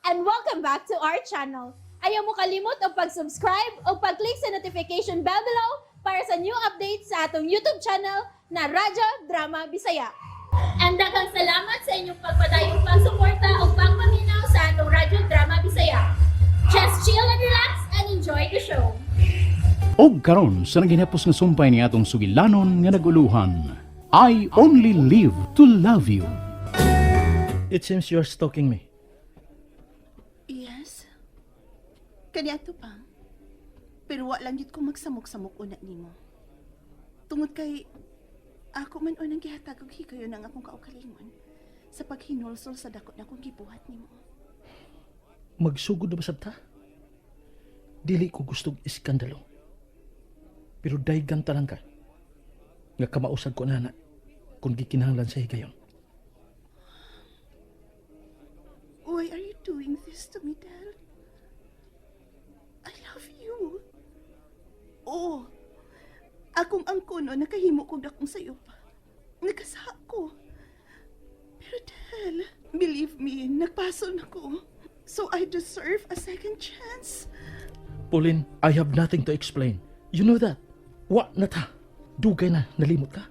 And welcome back to our channel. Ayaw mo kalimot og pag-subscribe o pag-click sa notification bell below para sa new updates sa atong YouTube channel na Radyo Drama Bisaya. And daghang salamat sa inyong pagpadayong pagsuporta o pagpaminaw sa atong Radyo Drama Bisaya. Just chill and relax and enjoy the show. Og karon sa naginapos nga sumpay ni atong sugilanon nga naguluhan, I Only Live to Love You. It seems you're stalking me. Yes. Kaniadto pa. Pero wa lang gyud ko magsamok-samok una nimo. Tungod kay ako man unang gihatag og higayon ang akong kaugalingon sa paghinulsol sa dako na akong gibuhat nimo. Magsugod na ba sabta? Dili ko gustong iskandalo. Pero daygan lang ka. Nga kamausag ko nana kung gikinahanglan sa higayon. Why are you doing this to me, Del? I love you. Oo. Akong angkono nakahimo kog dakong sayop. Nagkasa ko. Pero Del, believe me, nagpaso na ko. So I deserve a second chance. Pauline, I have nothing to explain. You know that. Wa na ta. Dugay na, nalimot ka.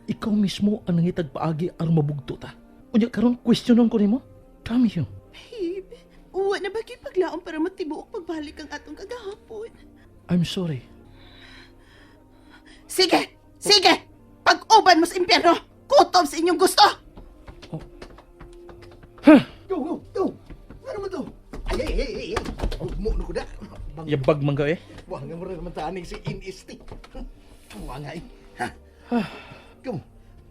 Ikaw mismo ang nangitag paagi aron mabugto ta. Unya karon questionon ko nimo. Damn you. Babe, uwa na ba gyud paglaom para matibuok pagbalik ang atong kagahapon? I'm sorry. Sige! Sige! Pag-uban mo sa impyerno! Kutob sa inyong gusto! Go, go, go! Ano man to? Ay, ay, ay, ay, ay. Oh, mo na ko da. Bang, Yabag man ka eh. wah nga mo rin naman taning si NST. Tuwa nga eh. Ha? Go.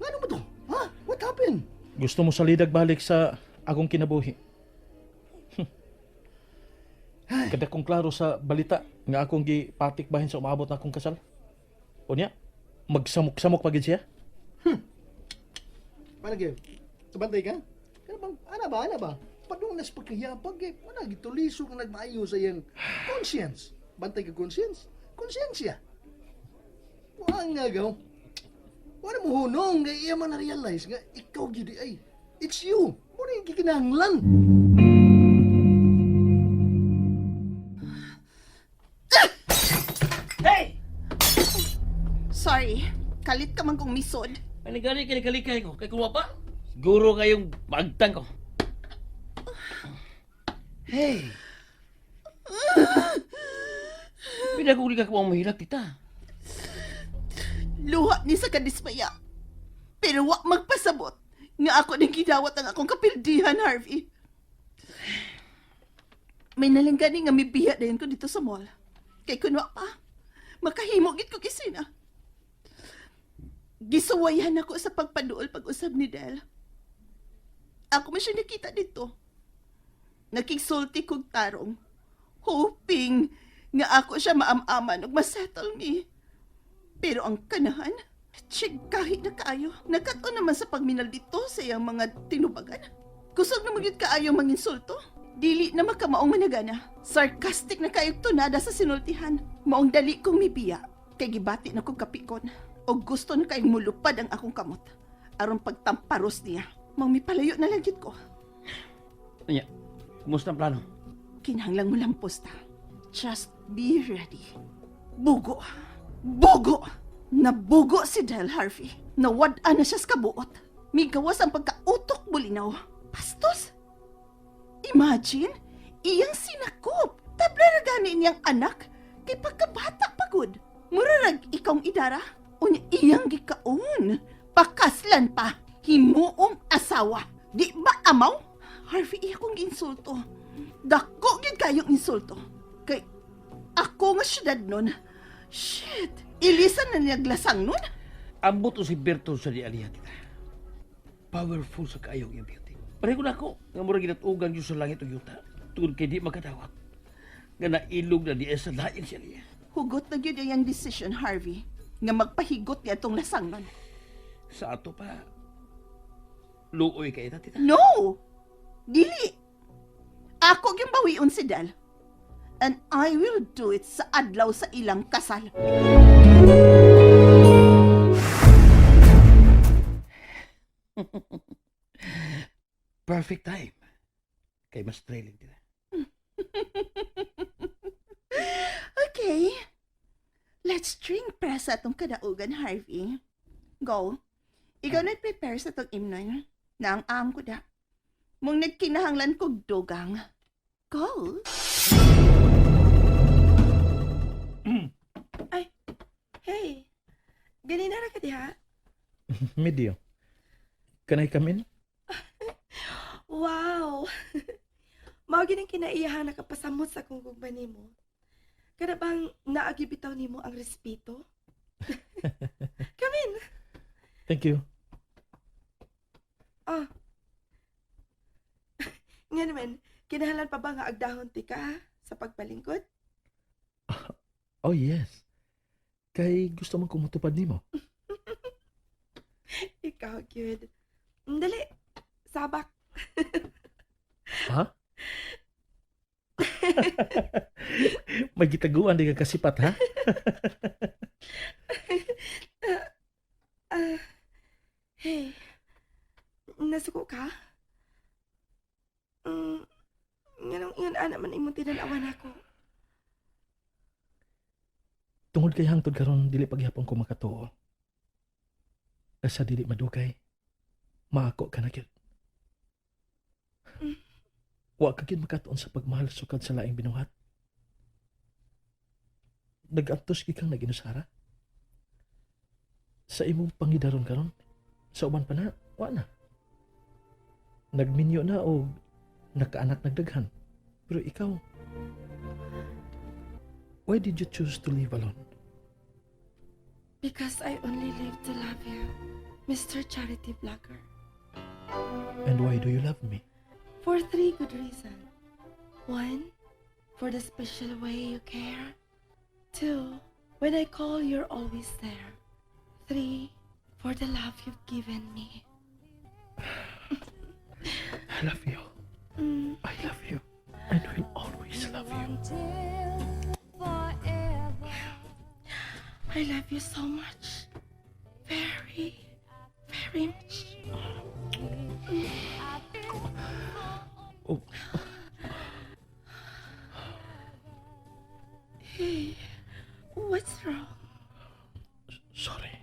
Ano mo to? Ha? What happened? Gusto mo salidag balik sa akong kinabuhi. Kada kong klaro sa balita nga akong gipatik bahin sa umaabot na akong kasal. Unya, magsamok-samok pa gid siya. Paano kayo? Sabantay ka? Kana bang, ana ba, ana ba? Padung nas pagkayapag eh. Wala, gituliso ka nagmaayo sa iyang conscience. Bantay ka conscience? Conscience. Wala nga gaw. Wala mo hunong nga iya man na-realize nga ikaw gyud ay. It's you. Mo na yung gikinahanglan. Hey! Sorry, kalit ka man kong misod. Ay, nagani kinikalikay ko. Kay kuha pa? Siguro kayong bagtang ko. Hey! Pinaguli ka ko ang mahilak, tita. Luha ni sa kadismaya. Pero wa magpasabot nga ako nang gidawat ang akong kapildihan, Harvey. May nalanggani nga mibiya dayon ko dito sa mall. Kay kunwa pa, makahimo gid ko kisina. Gisuwayan ako sa pagpaduol pag-usab ni Del. Ako man siya nakita dito. Nakigsulti kog tarong, hoping nga ako siya maam-aman ug masettle me. Pero ang kanahan, tsig kahit na kaayo. Nakato naman sa pagminal dito sa iyang mga tinubagan. Kusog na magyud kaayo manginsulto. Dili na makamaong managana. Sarcastic na kayog tunada sa sinultihan. Maong dali kong mibiya. Kay gibati na kong kapikon. O gusto na kayong mulupad ang akong kamot. Aron pagtamparos niya. Maong mipalayo na lang gyud ko. Anya, kumusta ang plano? Kinahanglang mo lang posta. Just be ready. Bugo. Bugo! Nabugo si Del Harvey. Nawad-an na siya sa kabuot. Migawas ang pagkautok bulinaw. Pastos! Imagine, iyang sinakop. Tabla ra gani niyang anak kay pagkabata pagod. Murarag ikawng idara. Unya iyang gikaon. Pakaslan pa. Himuong asawa. Di ba amaw? Harvey, iya kong giinsulto. Dako gyud kayong insulto. Kay ako nga syudad nun. Shit! Ilisan na niyaglasang nun. Ambot o si Berto sa di aliha, tita. Powerful sa kaayong iyang beauty. Pareho na ako, nga mura ginatugan yun sa langit o yuta. Tungod kay di makadawat. Nga nailog na di sa lain siya niya. Hugot na gyud iyang decision, Harvey, nga magpahigot niya itong lasang nun. Sa ato pa, luoy kay ta, tita. No! Dili! Ako gyud bawion si Del. And I will do it sa adlaw sa ilang kasal. Perfect time. Kay mas trailing tita. Let's drink para sa atong kadaugan, Harvey. Go. Ikaw nag-prepare sa atong imnon. Na ang am ko da. Mong nagkinahanglan kog dugang. Go. Ay, hey. Ganina ra ka diha? Medyo. Can I come in? Wow! Mao gid ang kinaiyahan nakapasamot sa akong gugma nimo. Kada bang naagi bitaw nimo ang respeto? Come in. Thank you. Ah. Nga naman, kinahanglan pa ba nga agdahon ti ka sa pagpalingkod? Oh, yes. Kay gusto man kong motupad nimo. Ikaw, good. Dali, sabak. Ha? May gitaguan di ka kasipat, ha? Ah, hey, nasuko ka? Nganong ingon ana man imong tinanawan ako. Tungod kay hangtod karon dili paghapon ko makatuo. Asa dili madugay, maako ka na gyud. Wa ka gyud makatuon sa pagmahal sukad sa laing binuhat. Nag-antos gyud kang naginusara. Sa imong pangidaron karon, sa uban pa na, wa na. Nagminyo na o nakaanak nagdaghan. Pero ikaw, why did you choose to live alone? Because I only live to love you, Mr. Charity Blogger. And why do you love me? For three good reasons. One, for the special way you care. Two, when I call, you're always there. Three, for the love you've given me. I love you. I love you. And will always love you. I love you so much. Very, very much. Oh, Hey, what's wrong, sorry.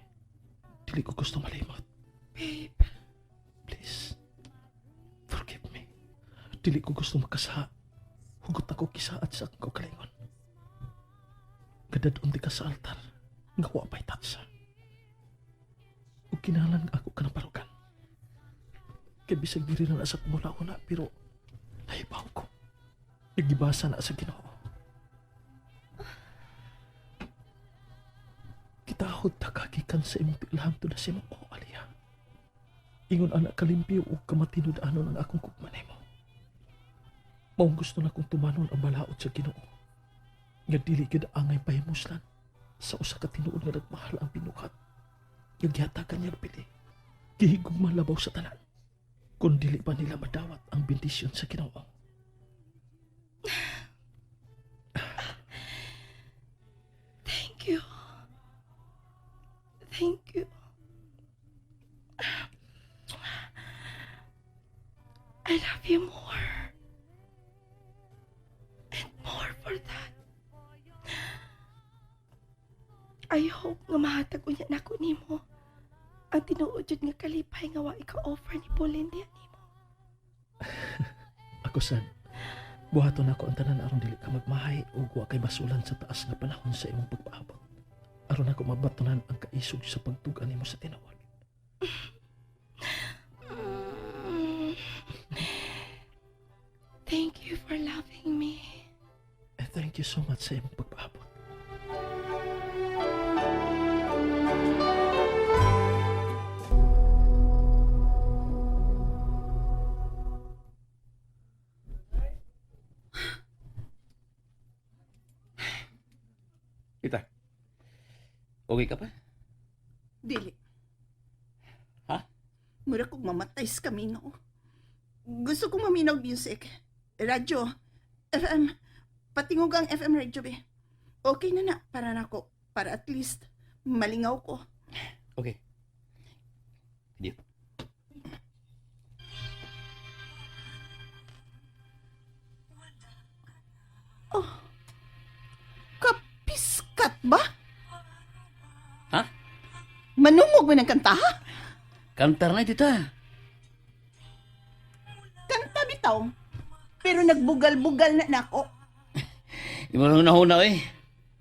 Dili ko gusto malimot. Babe? Please. Forgive me. Dili ko gusto makasa. Hugot ako kisaad sa akong kaugalingon. Kadadon di ka sa altar. Nga wa pa'y tatsa. Ug kinahanglan nga ako ka ng parugan. Kay bisag diri na na sa kumuna-una pero nahibaw ko. Nagibasa na sa Ginoo. Kitahod ta kagikan sa imong tiilhan to na sa imong ko, Aliyah. Ingon ana kalimpyo ug kamatinud-anon ang akong gugma nimo. Maong gusto na kong tumanon ang balaod sa Ginoo. Nga dili gyud angay pahimuslan sa usa ka tinuod nga nagmahal ang binuhat. Nga gihatagan niya ang pili. Gihigugma labaw sa tanan. Kung dili pa nila madawat ang bendisyon sa Ginoo. Thank you. Thank you. I love you more. And more for that. I hope nga mahatag unya nako nimo ang tinuod jud nga kalipay nga wa ika-offer ni Pauline diha nimo. Ako sad, buhaton nako ang tanan aron dili ka magmahay ug wa kay basulan sa taas nga panahon sa imong pagpaabot. Aron ako mabatunan ang kaisog sa pagtug-an nimo sa tinuod. Thank you for loving me. And thank you so much sa imong pagpaabot. Tita, okay ka pa? Dili. Ha? Mura kog mamatay sa kaminaw. Gusto kong maminaw music. Radyo. FM. Patingog ang FM radio, be. Okay na na para nako. Para at least malingaw ko. Okay. Dito. Oh. Kapiskat ba? Manungog man ang kanta, ha? Kantar na, tita. Kanta bitaw. Pero nagbugal-bugal na nako. Imo lang nahuna eh.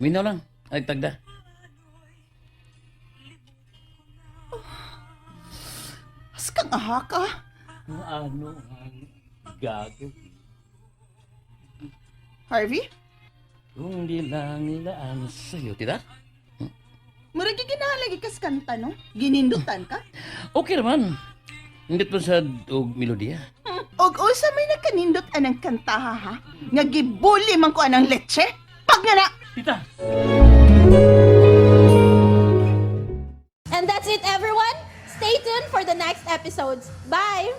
Minaw lang. Ay, tagda. Askang aha ka. Ano ang gagawin? Harvey, Kung di lang nilaan sa'yo, tita? murag ginahalagi kas kanta, no? Ginindutan ka? Okay naman. Hindi po sa og melodiya. Og usa may nagkanindot anang kantaha ha? Nga gibuli man ko anang leche? Pag nga na! Tita! And that's it, everyone. Stay tuned for the next episodes. Bye!